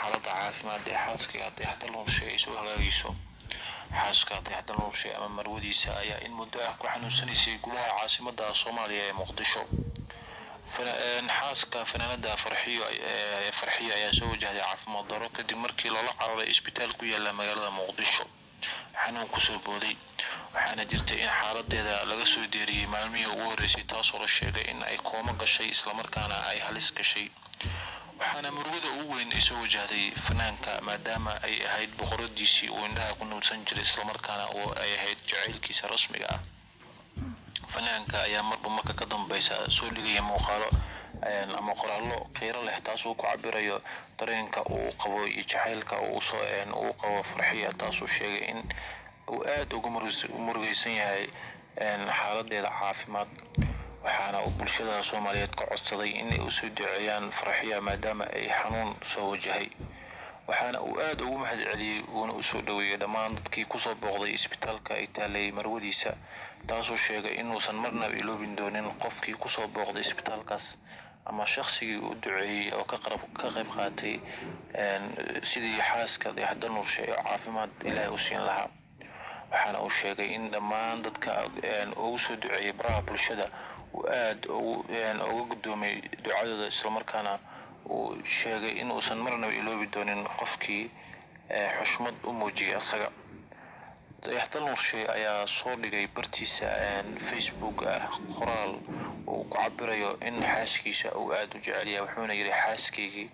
Xaaladda caafimaad ee xaaska Dayax Dalnuurshe ay soo hagaagayso. Xaaska Dayax Dalnuurshe ama marwadiisa ayaa in muddo ah ku xanuunsanaysay gudaha caasimadda Soomaaliya ee Muqdisho. Xaaska fanaanada Farxiyo Farxiyo ayaa soo wajahday caafimaad darro kadib markii loola cararay isbitaal ku yaala magaalada Muqdisho, xanuun kusoo booday. Waxaana jirtay in xaaladeeda laga soo deeriyey maalmihii ugu horreysay, taasoo la sheegay in ay koomo gashay islamarkaana ay halis gashay. Waxaana murugada ugu weyn ay soo wajahday fanaanka, maadaama ay ahayd boqoradiisii uu indhaha ku nuursan jiray, islamarkaana oo ay ahayd jacaylkiisa rasmiga ah. Fanaanka ayaa marba marka ka dambeysa soo dhigaya muuqaalo ama qoraallo qiiro leh, taasuu ku cabirayo dareenka uu qabo iyo jacaylka uu qabo Farxiya, taasuu sheegay in uu aada uga murugeysan yahay xaaladeeda caafimaad. Waxaana uu bulshada Soomaaliyeed ka codsaday inay usoo duceeyaan Farxiya, maadaama ay xanuun soo wajahay. Waxaana uu aada ugu mahad celiyey uuna usoo dhaweeyey dhammaan dadkii kusoo booqday isbitaalka ay taalay marwadiisa, taasuu sheegay inuusan marnaba iloobin doonin qofkii kusoo booqday isbitaalkaas ama shaqsigii u duceeyey oo ka qayb qaatay sidii xaaska Dayax Dalnuurshe ee caafimaad Ilaahay u siin lahaa. Waxaana uu sheegay in dhammaan dadka ugu soo duceeyey baraha bulshada uu aada uga guddoomay ducadooda, islamarkaana uu sheegay in uusan marnaba iloobi doonin qofkii xushmad u muujiyay asaga. Dayax Dalnuurshe ayaa soo dhigay bartiisa Facebook ah qoraal uu ku cabirayo in xaaskiisa uu aada u jecel yahay, wuxuuna yidhi: "Xaaskaygii,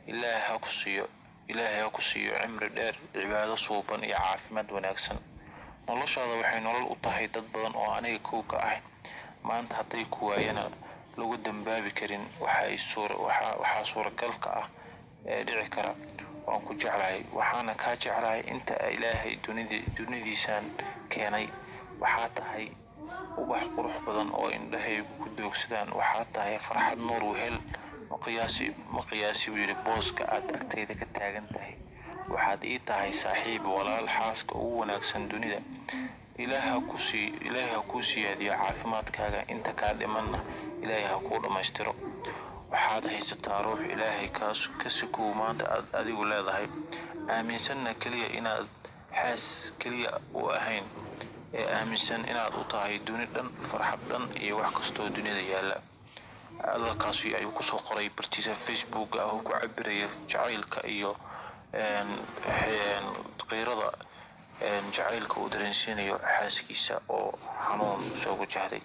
Ilaahay ha ku siiyo, Ilaahay ha ku siiyo cimri dheer, cibaado suuban iyo caafimaad wanaagsan. Noloshaada waxay nolol u tahay dad badan oo aniga kow ka ah. Maanta hadday ku waayana lagu dambaabi karin waxaa suuragalka ah ee dhici kara. Waan ku jeclahay, waxaana kaa jeclahay inta Ilaahay dunidiisaan keenay. Waxaa tahay ubax qurux badan oo indhahaygu ku doogsadaan. Waxaa tahay farxad, nuur, wehel. Ma qiyaasi," buu yidhi, "booska aad agtayda ka taagan tahay. Waxaad ii tahay saaxiib, walaal, xaaska ugu wanaagsan dunida. Ilaahay ha kuu siyaadiyo caafimaadkaaga, inta kaa dhimanna Ilaahay ha kuu dhammaystiro. Waxaad haysataa ruux Ilaahay ka sukow maanta aad adigu leedahay, aaminsanna keliya inaad xaas keliya u ahayn, ee aaminsan inaad u tahay duni dhan, farxad dhan iyo wax kastoo dunida yaalla." Hadalkaasi ayuu kusoo qoray bartiisa Facebook ah oo ku cabiraya jacaylka iyo qiirada jacaylka uu dareensiinayo xaaskiisa oo xanuun soo wajahday.